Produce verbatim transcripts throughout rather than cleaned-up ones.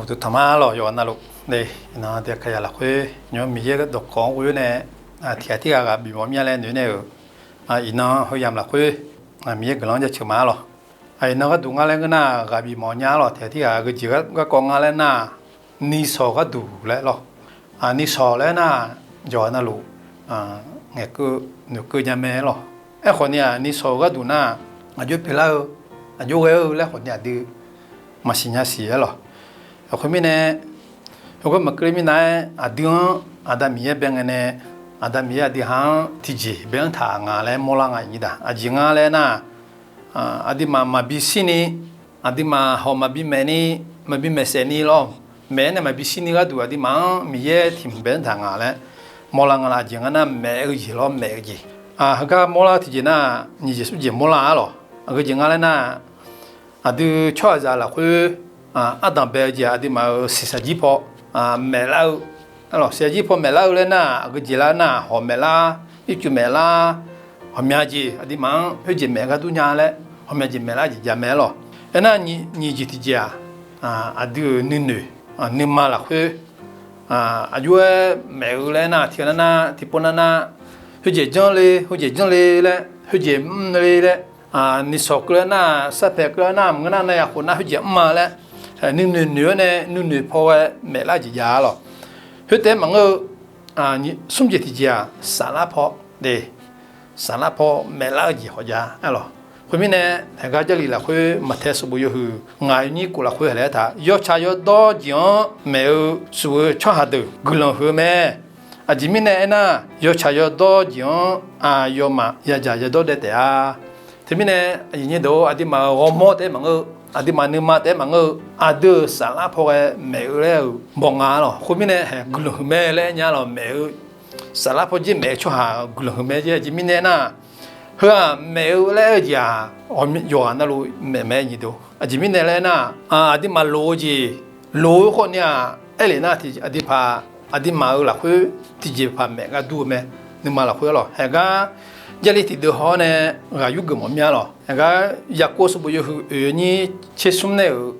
Duqtanq ma lawq, yawqghaq navluf. Iqnan Daqkaqyaq lafkhoer nymr Miqyaer dawqkawq-anr ghoe-awr nae tiqghaq tirghaq ghaq bifmawf mya laer noeq nae-euq, iqnan heuyamq lafkhoer Miqyaer guiqlanq-anr jaceuq ma lawq. Iqnan gharduq nga laer ngeur nar, ghaq bifmawf nya lawq. Tiqghaq tirghaq geujeq garkawv nga laer nar, nisawq gharduq laer lawq. Nisawq laer nar, yawqghaq navluf ngaeqkeuv noeqkeuv nya mae lawq. Aerkhawf ni-aq, nisawq-euq gharduq nar, aqjox pyeuflar-eu, aqjox ghae-eu laer khawf ni aqdui maqsiq nya siq-aer lawq. Khoermirnae, heugar maqkeuv ler mirnav-aer aqdui-anr Aqda Miqyaer bae ngae nae, Aqda Miqyaer aqdui ha-anr tiqjeq bae-anr taq nga laer mawrlar nga iqnyir daq. Aqjeq nga laer nar, aqduimaf maqbi shirni, aqduimaf hawq maqbi maeqni, maqbi maeqsaef ni lawr, maeq-aer nae maqbi shirni gharduq aqduimaf-anr Miqyaer tiq hmq bae-anr taq nga laer mawrlar nga lawr. Aqjeq nga nar, maeq-eu jeq lawr, maeq-eu jeq. Heugar mawrlar-eu tiqjeq nar, nyiq jeq smr jeq mawrlar-ar lawq. Aqgeu jeq nga laer nar, aqdui tsawrhaqzaq lafkhoer ardanq bae-eu jeq aqduimaf-euq siqsaqjir paw maeqlar-eu, siqsaqjir paw maeqlar-eu laer nar, aqgeu jeq lar nar, hawq maeqlar, ircuf maeqlar, ghawqmya jeq aqduimaf-anr khoerjeq maeq gar dur nya laer, ghawqmya jeq maeqlar jeq ja mae-ar lawq. Aernar, nyiq jeq tiqjeq-aq, aqdui-euq nuinoeq, nuima lafkhoer aqjox-aer maeq-eu laer nar, tiqghaq nar nar, tiqpov nar nar, khoerjeq janr le, khoerjeq janr le laer, khoerjeq mr le laer, nisawq keuv lar nar, sarpaeq keuv lar nar, maqngeur nar, nav ya khof nar khoerjeq mr-a laer, nuinoeq noeq-awr nae nuinoeq paw ghae maeqlar jeq ja-ar lawq. Khoertaef maqngeur-eu, smr jeq tiqjeq-aq, saflar paw, saflar paw maeqlar-eu jeq khawf ja-ar lawq. Khoermirnae, haeqgar Jarlif lafkhoer Maqtae sanqbof yawhuiq ngaq yawnyir kof lafkhoer haq laer taq, yawtsaq yawdawr jeq-anr maeq-eu shuf-eu tsawrhaq deuq guiqlanq huiq-eu mae. Aqjeq mirnae aernar, yawtsaq yawdawr jeq-anr aqyawfmaf yadzaq yadawr daev taef-a. Teumirnae, aqyuif nyir deuq-or, aqduimaf-euq ghawrmawr taef-aer maqngeur-eu, aqduimaf nuima taef-aer maqngeur-eu, aqdui-euq saflar paw ghae maeq-eu laer-euq bawq nga-ar lawq. Khoermirnae, haeq guiqlanq huiq mae laer aer nya lawq, maeq-eu saflar paw jir maeq-eu tsawrhaq guiqlanq huiq mae jeq. Aqjeq mirnae aernar, heu-aq maeq-eu laer aer-eu jeq-aq, yawqghaq navluf maeq mae nyiq deuq. Aqjeq mirnae laer aernar, aqduimaf loq-eu jeq, loq-eu khawf ni-aq, aerlef nar tiq aqdui paq, aqduimaf-euq lafkhoer tiqjeqpaq maeq gar dur-eu mae. Nuima lafkhoer-ar lawq. Haeqgar Jarlif tiqdeuq haw-awr nae ghaq yurgeuf mawf mir-ar lawq. Haeqgar Yaqkov sanqbof yawhuiq oeq yawnyir tser smr nae-euq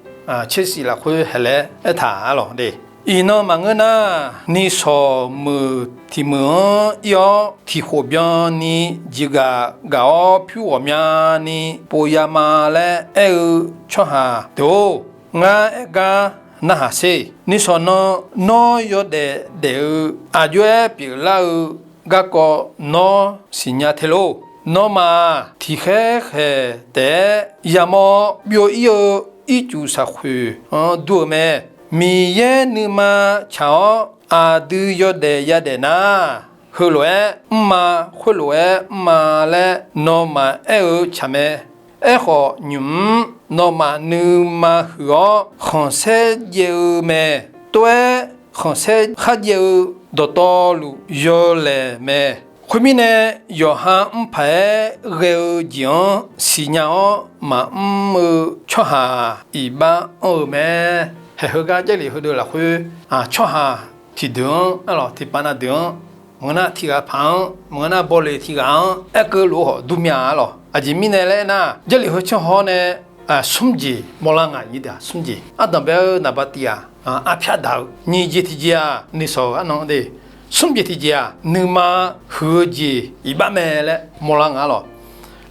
tser shif lafkhoer haq laer aertaq-ar lawq de. Iqnan maqngeur nar, nishawq meuq tiq meuq-anr ir-awr, tiq khof byanni jeqgaf gaf-awr pyur ghawqmyani pov ya ma laer aer-eu tsawrhaq deuq-or, ngar aer gar narhaq sher. Nishawq nan nawr yawdaef daef-eu aqjox-aer pyeuflar-eu garkawv nawr siqnya te lor. Nawmaf-aq, tiqkhaer khaeq taef-aer yamawr-awr byov-ir-eu ircuf saqkhoeq-anr dur-eu mae. Miqyaer nuima tsaq-awr aqdui yawdaef yadaef nar, heulof-aer mrma, khoerlof-aer mrma laer nawmaf aer-eu tsaq mae. Aerkhawf, nymq-mr nawmaf nuima huiq-awr khanqsaer jaev-eu mae. Tov-aer khanqsaer kharjaev-eu dawqtawvluf yawlaeq mae. Khoermirnae, yawqha mr paq-aer ghae-eu jeq-anr siqnya-awr maqmr-eu tsawrhaq-aq, iqbax anr-eu mae. Haeq heugar Jarlif heudeuq lafkhoer, tsawrhaq tiqdeuq-anr, ar lawq, tiqpav nav deuq-anr, maqngeur nar tiqghaq paq-anr, maqngeur nar bawleq tiqghaq-anr aerkeuv lof-eu khawf dur mya-ar lawq. Aqjeq mirnae laer nar, Jarlif heu tsanr haw-awr nae smr jeq mawrlar nga, nyiq daq smr jeq. Ardanq bae-eu naqba tiq-aq, arpyar daq-eu. Nyiq jeq tiqjeq-aq, nuisawq arnan de. Smr jeq tiqjeq-aq, nuima huiq-eu jeq iqbax mae laer mawrlar nga-ar lawq.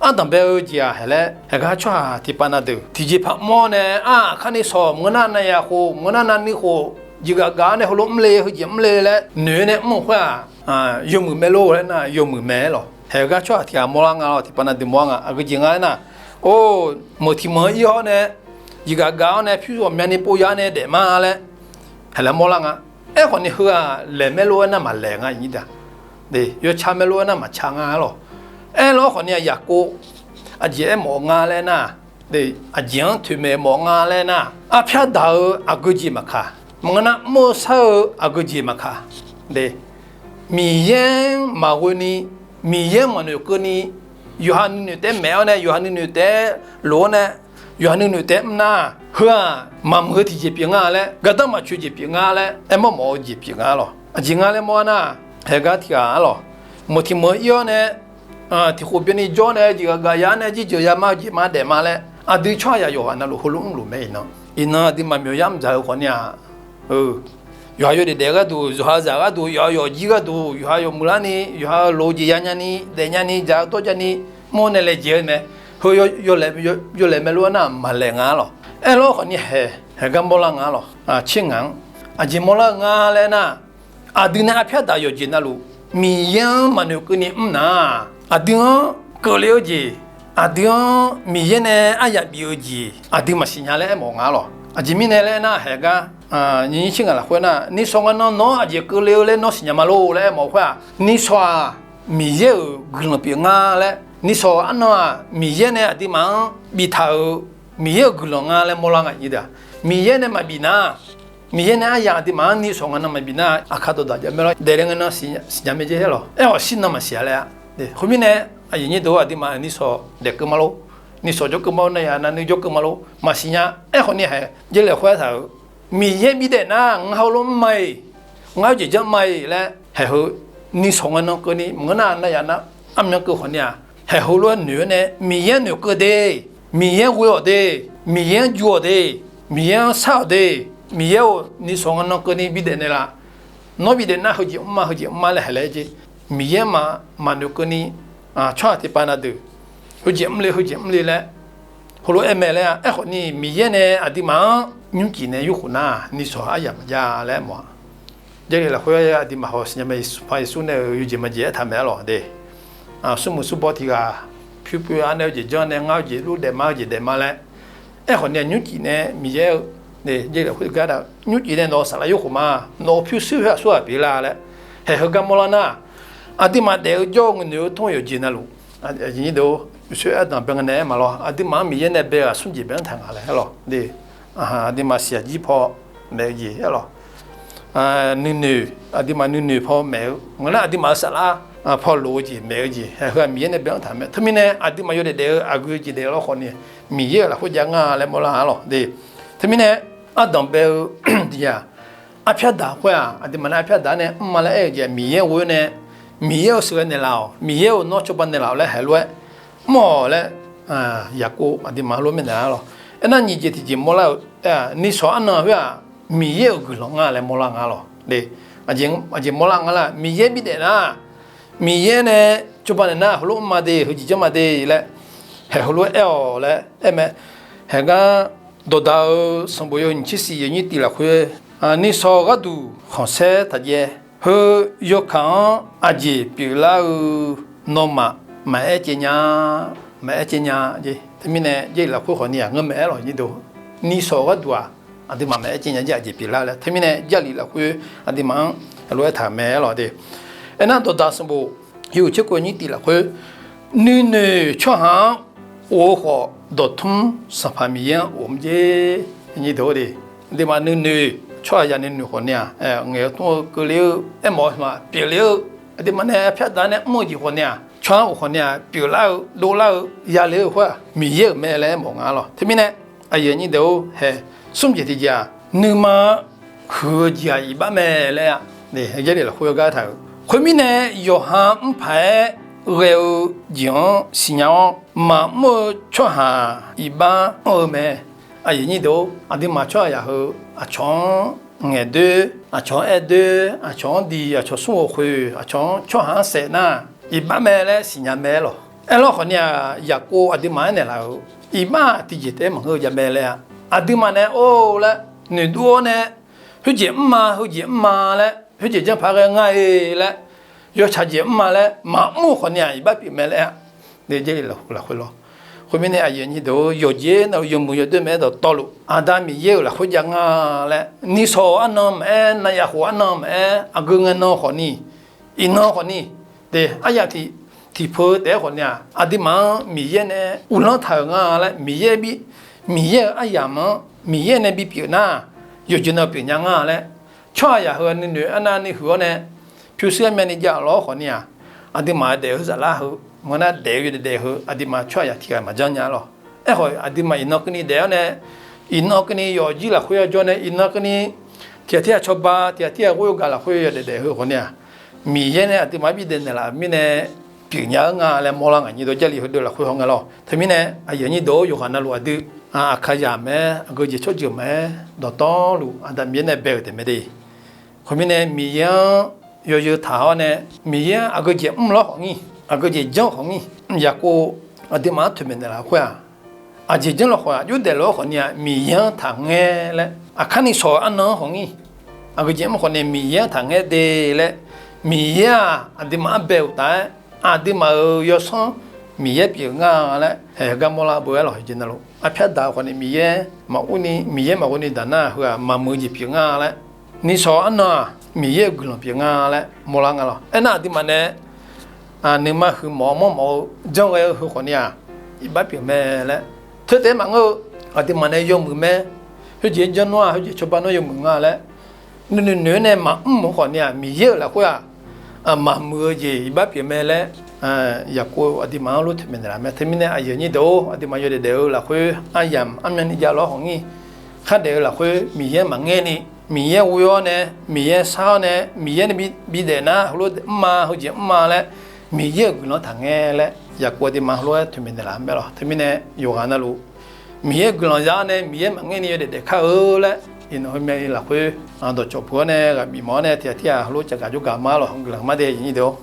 Ardanq bae-eu jeq-aq, haeq laer haeq gar tsawrhaq tiqpav nav deuq tiqjeqpaq mawr nae, aqkar nuisawq maqngeur nar nav ya khof, maqngeur nar nav nuikhof, jeqgaf gaf-awr nae heulof mrle, heujeq mrle laer noeq-aer nae mr-euq khoer-aq, yawmuiq mae lor laer nar, yawmuiq mae-ar lawq. Haeq gar tsawrhaq tiqghaq mawrlar nga lawq, tiqpav nav deuq mawrlar nga. Aqgeujeq nga laer nar, or, meuq tiq meuq-anr ir-awr nae, jeqgaf gaf-awr nae pyur ghawqmyani pov ya-awr nae daef ma laer, haeq laer mawrlar nga. Aerkhawf ni heu-aq laeq mae lor-aer nar maqlaeq nga, nyiq daq. Yawtsaq mae lor-aer nar maqtsaq nga-ar lawq. Aerlawr khawf ni-aq Yaqkov aqjeq aermawf-eu nga laer nar, aqjeq-anr toeqmaeq mawf nga laer nar, arpyar daq-eu aqgeu jeq maqkaq, maqngeur nar mr-eu shar-eu aqgeu jeq maqkaq, Miqyaer-anr maqghoe ni, Miqyaer-anr maqnoeq keuvni, yawqha nuinoeq taef-aer maeq-awr nae yawqha nuinoeq taef-aer lof-awr nae, yawqha nuinoeq taef-aer mr nar, heu-aq maqmuiq-eu tiqjeq pyeuf nga laer, gardanr maqtsoeq jeq pyeuf nga laer aermawr mawf-eu jeq pyeuf nga-ar lawq. Aqjeq nga laer mawr-ar nar, haeq gar tiqghaq-ar lawq, meuq tiq meuq-anr ir-awr nae, tiq khof byanni jawr nae jeqgaf gaf ya-awr nae jirjeuq ya ma, jeq ma daef ma laer aqdui tsawrhaq yawqghaq navluf heulof mrluf mae iqnan. Iqnan aqduimaf myawqyar mr dzaq-eu khawfni-aq, yawqha yawdaef daef-eu gharduq, yawqha zaq gharduq, yawqha yawqjir gharduq, yawqha yawmuiq larni, yawqha-eu lof-eu jeq yanya ni, daefnya ni, dzaq-eu dawrja ni, mr-awr nae laejae-eu mae. Heu yawlaeq mae lof-aer nar maqlaeq nga-ar lawq. Aerlawr khawfni haeq, haeq gar mawrlar nga-ar lawq. Tser ngaq-anr aqjeq mawrlar-eu nga laer nar, aqdui nae arpyar daq yawqjeq navluf, Miqyaer-anr maqnoeq keuvni mr nar, aqdui-anr keuvle-eu jeq, aqdui-anr Miqyaer nae aryaq bif-eu jeq aqdui maqsiq nya laer aermawf nga-ar lawq. Aqjeq mirnae laer nar, haeq gar nyiq nyiq tser ngaq lafkhoer nar, nishawq ngae nan nawr aqjeq keuvle-eu laer nawr siqnya ma lor laer aermawf khoer-aq, nishawq-aq Miqyaer-euq guiqlanq pyeuf nga laer, nishawq arnan-aq Miqyaer nae aqduimaf-anr biftaq-euq Miqyaer-euq guiqlanq nga laer mawrlar nga nyi de-aq. Miqyaer nae maqbif nar, Miqyaer nae aryaq aqduimaf-anr nishawq ngae nan maqbif nar, aqkar dawqdaq jav mae lawr. Daefle ngae nan siqnya mae jeq-ar lawq. Aerkhawf shir nan maqsiq-a laer-a. Khoermirnae, aqyuif nyir deuq-or, aqduimaf nishawq daef keuv ma lor, nishawq jawr keuv ma lor, navya navnuir jawr keuv ma lor, maqsiq nya. Aerkhawfni haeq, Jarlif lafkhoer aertaq-euq, Miqyaer bidaef nar ngar heulof mr ma-iq, ngar jeq janr ma-iq laer haeq heu nishawq ngae nan keuvni maqngeur nar, navya nar armyan keuv khawfni-aq, haeq heulof-aer noeq-awr nae Miqyaer noeqkeuv de, Miqyaer ghoe-awq de, Miqyaer-anr ju-awq de, Miqyaer-anr shar-awq de, Miqyaer-or, nishawq ngae nan keuvni bidaef naeqlaf. Nawr bidaef nar heujeq mr ma, heujeq mr ma laer haeq laer jeq. Miqyaer maqnoeq keuvni, tsawrhaq tiqpav na deuq heujeq mr le, heujeq mr le laer heulof-aer mae laer-a. Aerkhawfni Miqyaer nae aqduimaf-anr nymrcif nae yurkhof nar, nishawq aryaq maqjav laer aermawf-a. Jarlif lafkhoer aqduimaf haw siqnya mae, Sanqpaq Yeqsur nae-euq yawjeq majeq aertaq mae-ar lawq de. Smrmuiq smrbaw tiq ghaq pyur pyur-a nae-eu jeq janr nae ngar-eu jeq lur daef ma, jeq daef ma laer. Aerkhawfni-aq nymrcif nae Miqyaer-eu, Jarlif lafkhoer gar da, nymrcif nae nawq-euq saflar yurkhof ma, nawq-euq pyurshuir khoer aqsurghaq pyeuf lar laer haeq heugar mawrlar nar, aqduimaf daef-eu jawr-eu ngaq noeq-eu tmr-eu yawqjeq navluf, uqtsoer ardanq bae ngae naeq-aer maqlawr, aqduimaf-anr Miqyaer nae bae-eu aqsmr jeq bae-anr taq nga laer-ar lawq de. Aqduimaf siqyaq jir paw maeq-eu jeq-ar lawq. Nuinoeq, aqduimaf nuinoeq paw maeq-eu ngeur nar, aqduimaf-euq saflar paw loq-eu jeq, maeq-eu jeq haeq heu-aq Miqyaer nae bae-anr taq mae. Teumirnae aqduimaf yawdaef daef-eu aqgeu jeq daef lawr khawfni, Miqyaer-euq lafkhoer jav nga laer mawrlar-ar lawq de. Teumirnae ardanq bae-eu tiqjeq-aq, arpyar daq khoer-aq, aqduimaf nae arpyar daq-ar nae mr ma laer aer-eu jeq-aq, Miqyaer ghoe-awr nae, Miqyaer-euq sheuqghae naeqlaf-awq, Miqyaer-euq nawr cawba naeqlaf-awq laer haeq lof-aer mr-awq laer, Yaqkov aqduimaf lof mirnae-ar lawq. Aernar nyiq jeq tiqjeq mawrlar-eu, nishawq arnan khoer-aq, Miqyaer-euq guiqlanq nga laer mawrlar nga lawq. Aqjeq mawrlar nga lar, Miqyaer bidaef nar, Miqyaer nae cawba naeq nar heulof mr ma de, heujeq janr ma de laer haeq heulof-aer aer-awq laer aer mae. Haeq gar dawqdaq-eu sanqbof yaw nyiq tser siq yaw nyir tif lafkhoer, nishawq gharduq khanqsaer taqjaev, heu yawkaq-anr aqjeq pyeuflar-eu nawmaf maqaer caev nya, maqaer caev nya. Teumirnae Jarlif lafkhoer khawfni-aq ngeurmae-aer lawq nyir deuq, nishawq gharduq-aq aqduimaf maqaer caev nya jeq aqjeq pyeuflar laer. Teumirnae Jarlif lafkhoer aqduimaf-anr lof-aer taq mae-ar lawq de. Aernar dawqdaq sanqbof yawhuiq tser kov nyir tif lafkhoer, nuinoeq tsawrhaq-anr of-eu khawf, dawqtmr Sanqpaq Miqyaer-anr of mr jer. Aqduimaf nuinoeq tsawrhaqzaq nuinoeq khawfni-aq, ngaeq-eu tmr-eu keuvle-eu aermawf-eu ma pyeufle-eu, aqduimaf nae arpyar daq-ar nae mr-eu jeq khawfni-aq, tsawrhaq-anr of khawfni-aq pyeuflar-eu dovlar-eu yale-eu khoer-aq Miqyaer-euq mae laer aermawf nga lawq. Teumirnae aqyuif aqnyir deuq-or, haeq smr jeq tiqjeq-aq, nuima huiq-eu jeq-aq iqbax mae laer-a. Jarlif lafkhoer gar taq-euq khoermirnae, yawqha mr paq-aer ghae-eu jeq-anr siqnya-awr maqmr-eu tsawrhaq iqbax mr-eu mae. Aqyuif aqnyir deuq-or, aqduimaf tsawrhaqzaq heu aqcawq-anr ngaeqdoer, aqcawq-anr aerdoer, aqcawq-anr diq, aqcawq smr-eu khoeq, aqcawq-anr tsawrhaq-anr saef nar, iqbax mae laer siqnya mae-ar lawq. Aerlawr khawfni-aq, Yaqkov aqduimaf-anr naeqlaf-euq iqbax-aq tiqjeq taef-aer maqngeur-eu jav mae laer-a. Aqduimaf nae or laer noeqdov-awr nae, khoerjeq mr ma, heujeq mr ma laer, khoerjeq janrpaq ghae nga-e laer, yawtsaq jeq mr ma laer maqmr-eu khawfni-aq iqbax pyeuf mae laer-a. Jarlif lafkhoer lawr. Khoermirnae aqyuif aqnyir deuq-or, yawqjeq nar-eu yawmuiq yawdoer mae-aer dawqtawvluf, Aqda Miqyaer-euq lafkhoer jav nga laer, nishawq arnan maqaer, navyav khof arnan maqaer, aqgeu ngae nan khawfni, iqnan khawfni, de, aryaq tiq, tiqpeu taef-aer khawfni-aq, aqduimaf-anr Miqyaer nae uvlanr taq-euq nga laer, Miqyaer bi, Miqyaer-euq aryamq-anr Miqyaer nae bipyeuf nar, yawqjeq nan pyeuf nya nga laer, tsawrhaqzaq heu nuinoeq arnavni huiq-awr nae, pyurshuir armyavni jav lawr khawfni-aq, aqduimaf daef-eu zaflar heu, maqngeur nar daef-eu yawdaef daef heu, aqduimaf tsawrhaqzaq tiq ghaq maqjanr nya lawq. Aerkhawf aqduimaf iqnan keuvni daef-awr nae, iqnan keuvni yawfjir lafkhoer yajawr nae, iqnan keuvni tiq ghaq tir ghaq cawba, tiq ghaq tir ghaq ghoer-eu gaq lafkhoer yawdaef daef heu khawfni-aq, Miqyaer nae aqduimaf-anr bidaef naeqlaf-euq mirnae pyeuf nya-eu nga laer mawrlar ngaq nyir deuq, Jarlif heudeuq lafkhoer haw nga lawr. Teumirnae aqyuif aqnyir deuq-or, yawqghaq navluf aqdui aqkaqzaq mae, aqgeujeq tsawrjeuq mae, dawqtawvluf Aqda Miqyaer nae bae-euq taef mae de. Khoermirnae Miqyaer-anr yawzeu taq-awr nae, Miqyaer-anr aqgeujeq mr lawr khawf ngir, aqgeujeq janr khawf ngir, Yaqkov aqduimaf-anr toeqmaeq naeqlaf khoer-aq, aqjeq janr lawkhawf-aq, yurdaef lof-aer khawfni-aq, Miqyaer-anr taqngaer laer, aqkar ni shawq-eu arnan-anr khawf ngir, aqgeujeq mr khawfni Miqyaer-anr taqngaer de laer, Miqyaer-aq aqduimaf-anr bae-euq taf-aer, aqduimaf-euq yawsanr Miqyaer pyeuf ngar laer, haeq gar mawrlar beu-aer lawq. Jeq navluf arpyar daq-eu khawfni Miqyaer maqur ni, Miqyaer maqghov ni daq nar, heu-aq maqmuiq-eu jeq pyeuf ngar laer, nishawq-eu arnan-aq Miqyaer-euq guiqlanq pyeuf nga laer mawrlar nga lawq. Aernar aqduimaf nae nuima huiqmawf-eu mawrmawf-eu janr ghae-eu heu khawfni-aq, iqbax pyeuf mae laer, teu taef-aer maqngeur-eu, aqduimaf nae yawmuiq mae, khoerjeq janr nar-aq, khoerjeq cawba nar yawmuiq nga laer, nuinoeq noeq-aer nae maqmr-eu khawfni-aq, Miqyaer-euq lafkhoer-aq, maqmuiq-eu jeq iqbax pyeuf mae laer, Yaqkov aqduimaf-anr lof toeqmaeq naeqlaf mae. Teumirnae aqyuif aqnyir deuq-or, aqduimaf yawdaef daef-eu lafkhoer aryamq armyanni jav lof-aer khawf ngir, khardaef-eu lafkhoer Miqyaer maqngaer ni, Miqyaer ghoe-awr nae, Miqyaer shar-awr nae, Miqyaer nae bidaef nar heulof mr-a, heujeq mr-a laer, Miqyaer-euq guiqlanq taqngaer laer Yaqkov aqduimaf heulof-aer toeqmaeq naeqlaf-eu mae lawq. Teumirnae yawqghaq navluf Miqyaer-euq guiqlanq za-awr nae Miqyaer maqngaer ni yawdaef daef kar-eu laer, iqnan heumya-i lafkhoer dawqcawq puq-awr nae ghaq bifmawf-awr nae tiqghaq tirghaq heulof caqgaq jawrgaq ma lawq. Guiqlanq ma de, aqyuif aqnyir deuq-or.